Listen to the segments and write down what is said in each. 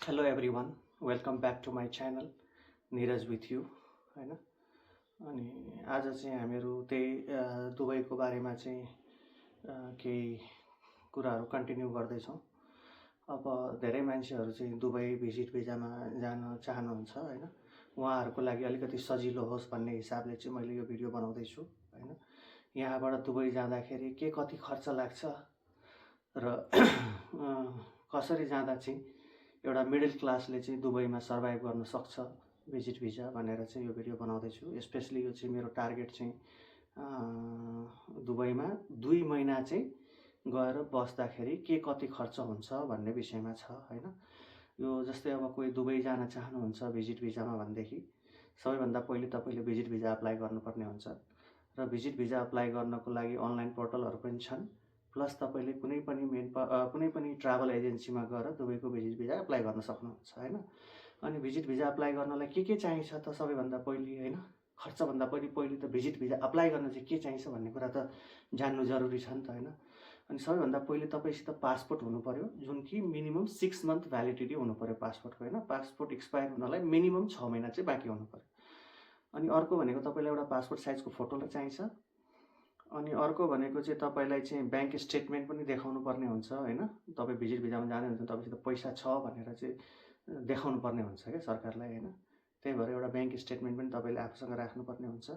Hello everyone, welcome back to my channel Niraj with you होइन। अनि आज चाहिँ हामीहरू त्यही दुबईको बारेमा चाहिँ केही कुराहरू कन्टिन्यू गर्दैछौँ। अब धेरै मान्छेहरू चाहिँ दुबई भिजिट भिजामा जान चाहनुहुन्छ होइन। उहाँहरूको लागि अलिकति सजिलो होस् भन्ने हिसाबले चाहिँ मैले यो भिडियो बनाउँदैछु होइन। यहाँबाट दुबई जाँदाखेरि के कति खर्च लाग्छ र कसरी जाँदा चाहिँ एउटा मिडल क्लासले चाहिँ दुबईमा सर्भाइभ गर्न सक्छ भिजिट भिजा भनेर चाहिँ यो भिडियो बनाउँदैछु। स्पेसली यो चाहिँ मेरो टार्गेट चाहिँ दुबईमा 2 महिना चाहिँ गएर बस्दाखेरि के कति खर्च हुन्छ भन्ने विषयमा छ होइन। यो जस्तै अब कोही दुबई जान चाहनुहुन्छ भिजिट भिजामा भनेदेखि सबैभन्दा पहिले तपाईँले भिजिट भिजा अप्लाई गर्नुपर्ने हुन्छ र भिजिट भिजा अप्लाई गर्नको लागि अनलाइन पोर्टलहरू पनि छन्। प्लस तपाईँले कुनै पनि ट्राभल एजेन्सीमा गएर दुबईको भिजिट भिजा अप्लाई गर्न सक्नुहुन्छ होइन। अनि भिजिट भिजा अप्लाई गर्नलाई के चाहिन्छ त सबैभन्दा पहिले होइन। खर्चभन्दा पहिले त भिजिट भिजा अप्लाई गर्न चाहिँ के चाहिन्छ भन्ने कुरा त जान्नु जरुरी छ नि त होइन। अनि सबैभन्दा पहिले तपाईँसित पासपोर्ट हुनु पर्यो, जुन कि मिनिमम 6 मन्थ भ्यालिडिटी हुनु पर्यो पासपोर्टको होइन। पासपोर्ट एक्सपायर हुनलाई मिनिमम 6 महिना चाहिँ बाँकी हुनु पर्यो। अनि अर्को भनेको तपाईँलाई एउटा पासपोर्ट साइजको फोटो चाहिन्छ। अनि अर्को भनेको चाहिँ तपाईँलाई चाहिँ ब्याङ्क स्टेटमेन्ट पनि देखाउनु पर्ने हुन्छ होइन। तपाईँ भिजिट भिजामा जाने हुन्छ तपाईँसित पैसा छ भनेर चाहिँ देखाउनु पर्ने हुन्छ क्या सरकारलाई होइन। त्यही भएर एउटा ब्याङ्क स्टेटमेन्ट पनि तपाईँले आफूसँग राख्नुपर्ने हुन्छ।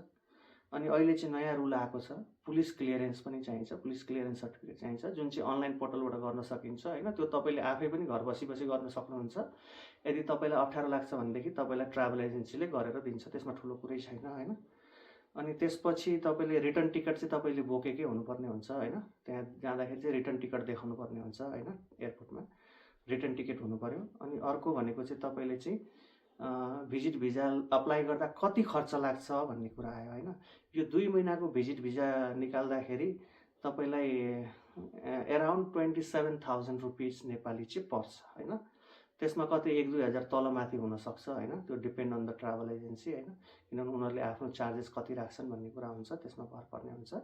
अनि अहिले चाहिँ नयाँ रुल आएको छ, पुलिस क्लियरेन्स पनि चाहिन्छ, पुलिस क्लियरेन्स सर्टिफिकेट चाहिन्छ, जुन चाहिँ अनलाइन पोर्टलबाट गर्न सकिन्छ होइन। त्यो तपाईँले आफै पनि घर बसी गर्न सक्नुहुन्छ। यदि तपाईँलाई अप्ठ्यारो लाग्छ भनेदेखि तपाईँलाई ट्राभल एजेन्सीले गरेर दिन्छ, त्यसमा ठुलो कुरै छैन होइन। अनि त्यसपछि तपाईँले रिटर्न टिकट चाहिँ तपाईँले बोकेकै हुनुपर्ने हुन्छ होइन। त्यहाँ जाँदाखेरि चाहिँ रिटर्न टिकट देखाउनु पर्ने हुन्छ होइन। एयरपोर्टमा रिटर्न टिकट हुनु पर्यो। अनि अर्को भनेको चाहिँ तपाईँले चाहिँ भिजिट भिजा अप्लाई गर्दा कति खर्च लाग्छ भन्ने कुरा आयो होइन। यो 2 महिनाको भिजिट भिजा निकाल्दाखेरि तपाईँलाई एराउन्ड 27,000 रुपिस नेपाली चाहिँ पर्छ होइन। त्यसमा कतै 1-2 हजार तलमाथि हुनसक्छ होइन। त्यो depend on the travel agency होइन, किनभने उनीहरूले आफ्नो चार्जेस कति राख्छन् भन्ने कुरा हुन्छ, त्यसमा भर पर्ने हुन्छ।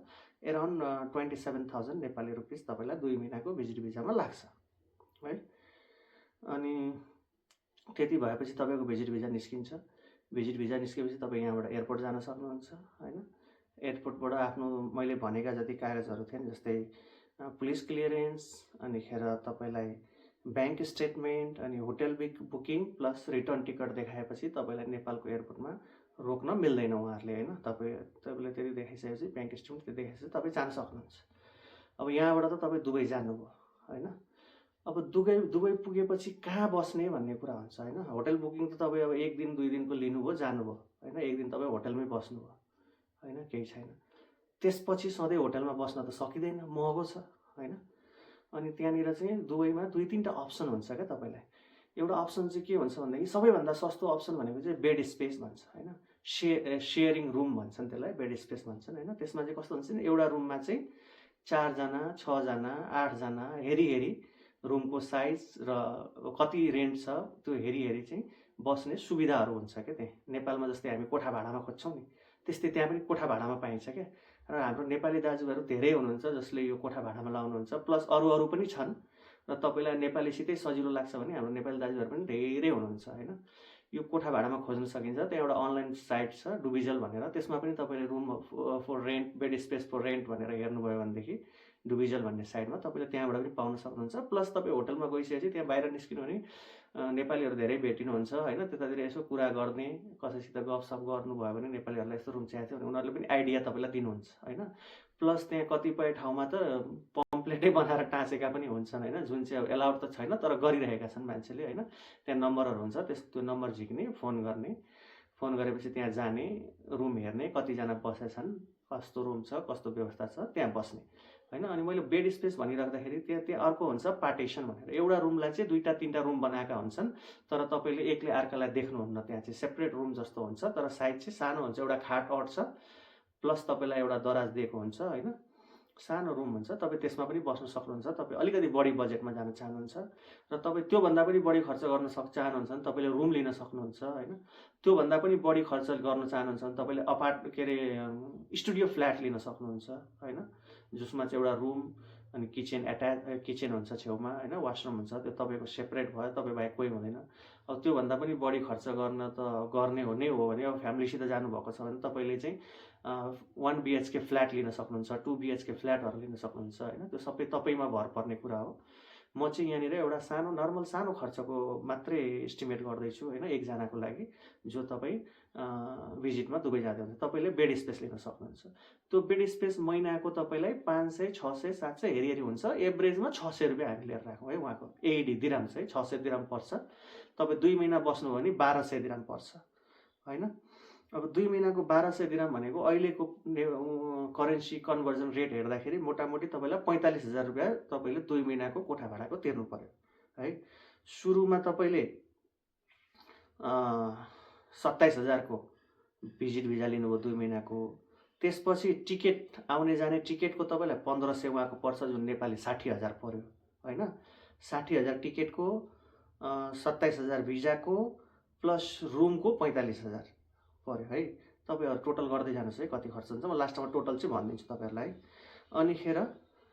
एराउन्ड 27,000 नेपाली रुपिस तपाईँलाई 2 महिनाको भिजिट भिजामा लाग्छ है। अनि त्यति भएपछि तपाईँको भिजिट भिजा निस्किन्छ। भिजिट भिजा निस्केपछि तपाईँ यहाँबाट एयरपोर्ट जान सक्नुहुन्छ होइन। एयरपोर्टबाट आफ्नो मैले भनेका जति कागजहरू थिएन, जस्तै पुलिस क्लियरेन्स, अनिखेर तपाईँलाई ब्याङ्क स्टेटमेन्ट, अनि hotel booking plus return ticket देखाएपछि तपाईँलाई नेपालको एयरपोर्टमा रोक्न मिल्दैन उहाँहरूले होइन। तपाईँले त्यति देखाइसकेपछि ब्याङ्क स्टेटमेन्ट त्यो देखाइसकेपछि तपाईँ जान सक्नुहुन्छ। अब यहाँबाट त तपाईँ दुबई जानुभयो होइन। अब दुबई पुगेपछि कहाँ बस्ने भन्ने कुरा हुन्छ होइन। होटल बुकिङ त तपाईँ अब 1 दिन 2 दिनको लिनुभयो जानुभयो होइन। 1 दिन तपाईँ होटलमै बस्नुभयो होइन, केही छैन। त्यसपछि सधैँ होटलमा बस्न त सकिँदैन, महँगो छ होइन। अनि त्यहाँनिर चाहिँ दुबईमा 2-3टा अप्सन हुन्छ क्या तपाईँलाई। एउटा अप्सन चाहिँ के हुन्छ भनेदेखि सबैभन्दा सस्तो अप्सन भनेको चाहिँ बेड स्पेस भन्छ होइन। सेयरिङ रुम भन्छन् त्यसलाई, बेड स्पेस भन्छन् होइन। त्यसमा चाहिँ कस्तो हुन्छ नि, एउटा रुममा चाहिँ 4 जना 6 जना 8 जना हेरी रुमको साइज र कति रेन्ट छ त्यो हेरी चाहिँ बस्ने सुविधाहरू हुन्छ क्या त्यहाँ। नेपालमा जस्तै हामी कोठा भाडामा खोज्छौँ नि, त्यस्तै त्यहाँ पनि कोठा भाडामा पाइन्छ क्या। र हाम्रो नेपाली दाजुभाइहरू धेरै हुनुहुन्छ जसले यो कोठा भाडामा लाउनुहुन्छ। प्लस अरू पनि छन् र तपाईँलाई नेपालीसितै सजिलो लाग्छ भने हाम्रो नेपाली दाजुभाइहरू पनि धेरै हुनुहुन्छ होइन। यो कोठा भाडामा खोज्न सकिन्छ। त्यहाँ एउटा अनलाइन साइट छ डुबिजल भनेर, त्यसमा पनि तपाईँले room for rent, bed space for rent भनेर हेर्नुभयो भनेदेखि डुबिजल भन्ने साइटमा तपाईँले त्यहाँबाट पनि पाउन सक्नुहुन्छ। प्लस तपाईँ होटलमा गइसकेपछि त्यहाँ बाहिर निस्किनु भने नेपालीहरू धेरै भेटिनुहुन्छ होइन। त्यतातिर यसो कुरा गर्ने, कसैसित गफसफ गर्नुभयो भने नेपालीहरूलाई यस्तो रुम चाहिएको थियो भने उनीहरूले पनि आइडिया तपाईँलाई दिनुहुन्छ होइन। प्लस त्यहाँ कतिपय ठाउँमा त पम्पलेटै बनाएर टाँसेका पनि हुन्छन् होइन, जुन चाहिँ अब एलाउड त छैन तर गरिरहेका छन् मान्छेले होइन। त्यहाँ नम्बरहरू हुन्छ, त्यो नम्बर झिक्ने, फोन गर्ने, फोन गरेपछि त्यहाँ जाने, रुम हेर्ने, कतिजना बसेछन्, कस्तो रुम छ, कस्तो व्यवस्था छ, त्यहाँ बस्ने होइन। अनि मैले बेड स्पेस भनिराख्दाखेरि त्यहाँ अर्को हुन्छ पार्टिसन भनेर। एउटा रुमलाई चाहिँ 2-3टा रुम बनाएका हुन्छन्, तर तपाईँले एक्लै अर्कालाई देख्नुहुन्न। त्यहाँ चाहिँ सेपरेट रुम जस्तो हुन्छ तर साइज चाहिँ सानो हुन्छ। एउटा खाट अट्छ, प्लस तपाईँलाई एउटा दराज दिएको हुन्छ होइन। सानो रुम हुन्छ, तपाईँ त्यसमा पनि बस्न सक्नुहुन्छ। तपाईँ अलिकति बढी बजेटमा जान चाहनुहुन्छ र तपाईँ त्योभन्दा पनि बढी खर्च गर्न चाहनुहुन्छ भने तपाईँले रुम लिन सक्नुहुन्छ होइन। त्योभन्दा पनि बढी खर्च गर्न चाहनुहुन्छ भने तपाईँले स्टुडियो फ्ल्याट लिन सक्नुहुन्छ होइन, जसमा चाहिँ एउटा रुम अनि किचन हुन्छ छेउमा होइन, वासरुम हुन्छ, त्यो तपाईँको सेपरेट भयो, तपाईँ बाहेक कोही हुँदैन। अब त्योभन्दा पनि बढी खर्च गर्न त गर्ने हो नै हो भने अब फ्यामिलीसित जानुभएको छ भने तपाईँले चाहिँ 1 BHK फ्ल्याट लिन सक्नुहुन्छ, 2 BHK फ्ल्याटहरू लिन सक्नुहुन्छ होइन। त्यो सबै तपाईँमा भर पर्ने कुरा हो। म चाहिँ यहाँनिर एउटा सानो नर्मल सानो खर्चको मात्रै एस्टिमेट गर्दैछु होइन, एकजनाको लागि, जो तपाईँ भिजिटमा दुबई जाँदै हुन्छ। तपाईँले बेड स्पेस लिन सक्नुहुन्छ। त्यो बेड स्पेस महिनाको तपाईँलाई 500, 600, 700 हेरी हुन्छ। एभरेजमा 600 रुपियाँ हामी लिएर राखौँ है, उहाँको AED दिराम चाहिँ 600 दिराम पर्छ। तपाईँ 2 महिना बस्नुभयो भने 1200 दिराम पर्छ होइन। अब 2 महिनाको 1200 दिराम भनेको अहिलेको करेन्सी कन्भर्जन रेट हेर्दाखेरि मोटामोटी तपाईँलाई 45,000 रुपियाँ तपाईँले 2 महिनाको कोठा भाडाको तिर्नु पर्यो है। सुरुमा तपाईँले 27,000 को भिजिट भिजा लिनुभयो 2 महिनाको। त्यसपछि टिकट आउने जाने टिकटको तपाईँलाई 1500 उहाँको पर्छ, जुन नेपाली 60,000 पर्यो होइन। 60,000 टिकटको, 27,000 भिजाको प्लस रुमको 45,000 पर्यो है। तपाईँहरू टोटल गर्दै जानुहोस् है कति खर्च हुन्छ। म लास्टमा टोटल चाहिँ भनिदिन्छु तपाईँहरूलाई। अनिखेर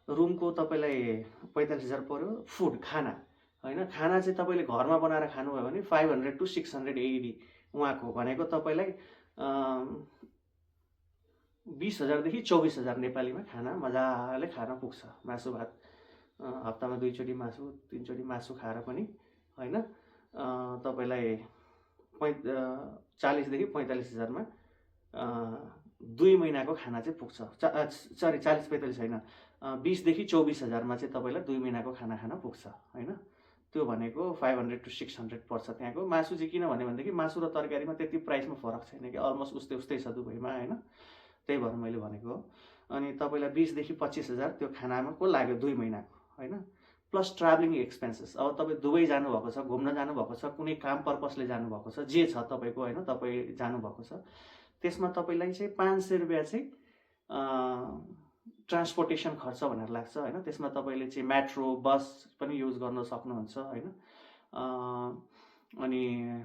रुमको तपाईँलाई 45,000 पर्यो। फुड खाना होइन, खाना चाहिँ तपाईँले घरमा बनाएर खानुभयो भने 500 to 600 AED उहाँको भनेको तपाईँलाई 20,000 देखि 24,000 नेपालीमा खाना मजाले खान पुग्छ। मासु भात हप्तामा 2 चोटि मासु 3 चोटि मासु खाएर पनि होइन तपाईँलाई 40 देखि 45,000 मा 2 महिनाको खाना चाहिँ पुग्छ। सरी 40-45 होइन, 20 देखि 24,000 मा चाहिँ तपाईँलाई 2 महिनाको खाना खान पुग्छ होइन। त्यो भनेको 500 to 600 पर्छ। त्यहाँको मासु चाहिँ किन भनेदेखि मासु र तरकारीमा त्यति प्राइसमा फरक छैन कि, अलमोस्ट उस्तै छ दुबईमा होइन। त्यही भएर मैले भनेको हो। अनि तपाईँलाई 20 देखि 25,000 त्यो खानामा को लाग्यो 2 महिनाको होइन, प्लस ट्राभलिङ एक्सपेन्सेस। अब तपाईँ दुबई जानुभएको छ, घुम्न जानुभएको छ, कुनै काम पर्पसले जानुभएको छ, जे छ तपाईँको होइन, तपाईँ जानुभएको छ, त्यसमा तपाईँलाई चाहिँ 500 रुपियाँ चाहिँ ट्रान्सपोर्टेसन खर्च भनेर लाग्छ होइन। त्यसमा तपाईँले चाहिँ मेट्रो बस पनि युज गर्न सक्नुहुन्छ होइन। अनि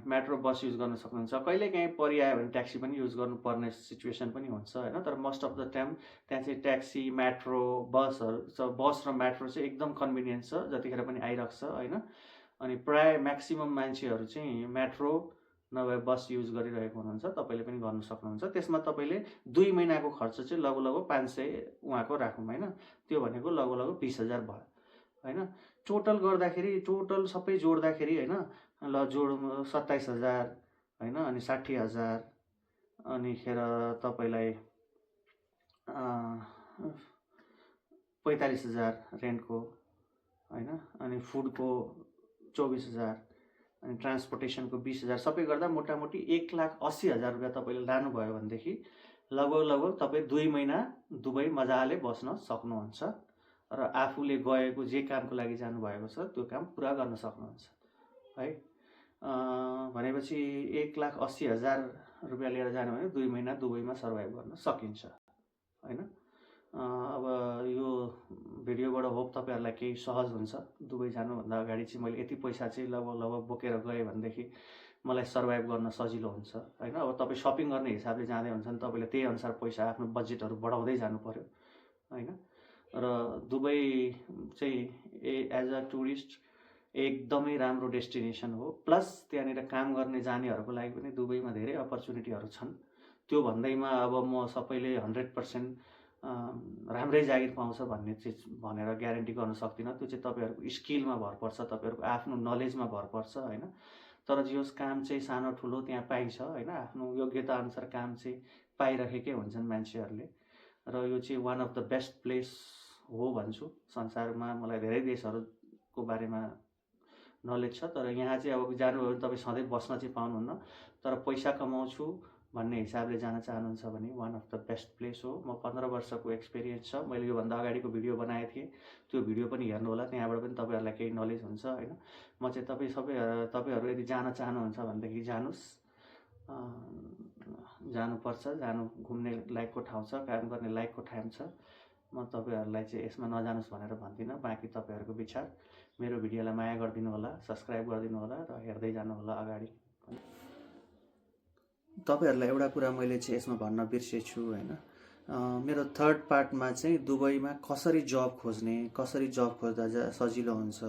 मेट्रो बस युज गर्न सक्नुहुन्छ। कहिलेकाहीँ परिआयो भने ट्याक्सी पनि युज गर्नुपर्ने सिचुएसन पनि हुन्छ होइन। तर मोस्ट अफ द टाइम त्यहाँ चाहिँ ट्याक्सी, मेट्रो, बसहरू, बस र मेट्रो चाहिँ एकदम कन्भिनियन्ट छ, जतिखेर पनि आइरहेको छ होइन। अनि प्राय म्याक्सिमम मान्छेहरू चाहिँ मेट्रो नभए बस युज गरिरहेको हुनुहुन्छ, तपाईँले पनि गर्न सक्नुहुन्छ। त्यसमा तपाईँले 2 महिनाको खर्च चाहिँ लगभग 500 उहाँको राखौँ होइन। त्यो भनेको लगभग 20,000 भयो होइन। टोटल गर्दाखेरि टोटल सबै जोड्दाखेरि होइन, ल जोड 27,000 होइन, अनि 60,000, अनिखेर तपाईँलाई 45,000 रेन्टको होइन, अनि फुडको 24,000, अनि ट्रान्सपोर्टेसनको 20,000, सबै गर्दा मोटामोटी 1,80,000 रुपियाँ तपाईँले लानुभयो भनेदेखि लगभग तपाईँ 2 महिना दुबई मजाले बस्न सक्नुहुन्छ र आफूले गएको जे कामको लागि जानुभएको छ त्यो काम पुरा गर्न सक्नुहुन्छ है। भनेपछि 1,80,000 रुपियाँ लिएर जानु भने 2 महिना दुबईमा सर्भाइभ गर्न सकिन्छ होइन। अब यो भिडियोबाट होप तपाईँहरूलाई केही सहज हुन्छ। दुबई जानुभन्दा अगाडि चाहिँ मैले यति पैसा चाहिँ लगभग बोकेर गएँ भनेदेखि मलाई सर्भाइभ गर्न सजिलो हुन्छ होइन। अब तपाईँ सपिङ गर्ने हिसाबले जाँदै हुन्छ भने तपाईँले त्यही अनुसार पैसा आफ्नो बजेटहरू बढाउँदै जानु पर्यो होइन। र दुबई चाहिँ एज अ टुरिस्ट एकदमै राम्रो डेस्टिनेसन हो। प्लस त्यहाँनिर काम गर्ने जानेहरूको लागि पनि दुबईमा धेरै अपर्च्युनिटीहरू छन्। त्यो भन्दैमा अब म सबैले 100% राम्रै जागिर पाउँछ भन्ने चाहिँ भनेर ग्यारेन्टी गर्न सक्दिनँ। त्यो चाहिँ तपाईँहरूको स्किलमा भर पर्छ, तपाईँहरूको आफ्नो नलेजमा भर पर्छ होइन। तर जे होस् काम चाहिँ सानो ठुलो त्यहाँ पाइन्छ होइन। आफ्नो योग्यता अनुसार काम चाहिँ पाइरहेकै हुन्छन् मान्छेहरूले। र यो चाहिँ one of the best place हो भन्छु संसारमा। मलाई धेरै देशहरूको बारेमा नलेज छ, तर यहाँ चाहिँ अब जानुभयो भने तपाईँ सधैँ बस्न चाहिँ पाउनुहुन्न। तर पैसा कमाउँछु भन्ने हिसाबले जान चाहनुहुन्छ भने one of the best place हो। म 15 वर्षको एक्सपिरियन्स छ। मैले योभन्दा अगाडिको भिडियो बनाएको थिएँ, त्यो भिडियो पनि हेर्नु होला, त्यहाँबाट पनि तपाईँहरूलाई केही नलेज हुन्छ होइन। म चाहिँ तपाईँहरू यदि जान चाहनुहुन्छ भनेदेखि जानुहोस्, जानुपर्छ, घुम्ने लायकको ठाउँ छ, काम गर्ने लायकको ठाउँ छ। म तपाईँहरूलाई चाहिँ यसमा नजानुहोस् भनेर भन्दिनँ। बाँकी तपाईँहरूको विचार। मेरो भिडियोलाई माया गरिदिनु होला, सब्सक्राइब गरिदिनु होला र हेर्दै जानु होला अगाडि। तपाईँहरूलाई एउटा कुरा मैले चाहिँ यसमा भन्न बिर्सेछु होइन। मेरो थर्ड पार्टमा चाहिँ दुबईमा कसरी जब खोज्ने, कसरी जब खोज्दा सजिलो हुन्छ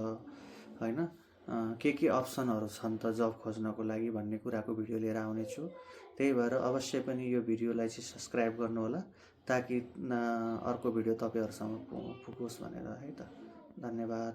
होइन, के अप्सनहरू छन् त जब खोज्नको लागि भन्ने कुराको भिडियो लिएर आउनेछु। त्यही भएर अवश्य पनि यो भिडियोलाई चाहिँ सब्सक्राइब गर्नुहोला, ताकि अर्को भिडियो तपाईँहरूसम्म पुगोस् भनेर है त। धन्यवाद।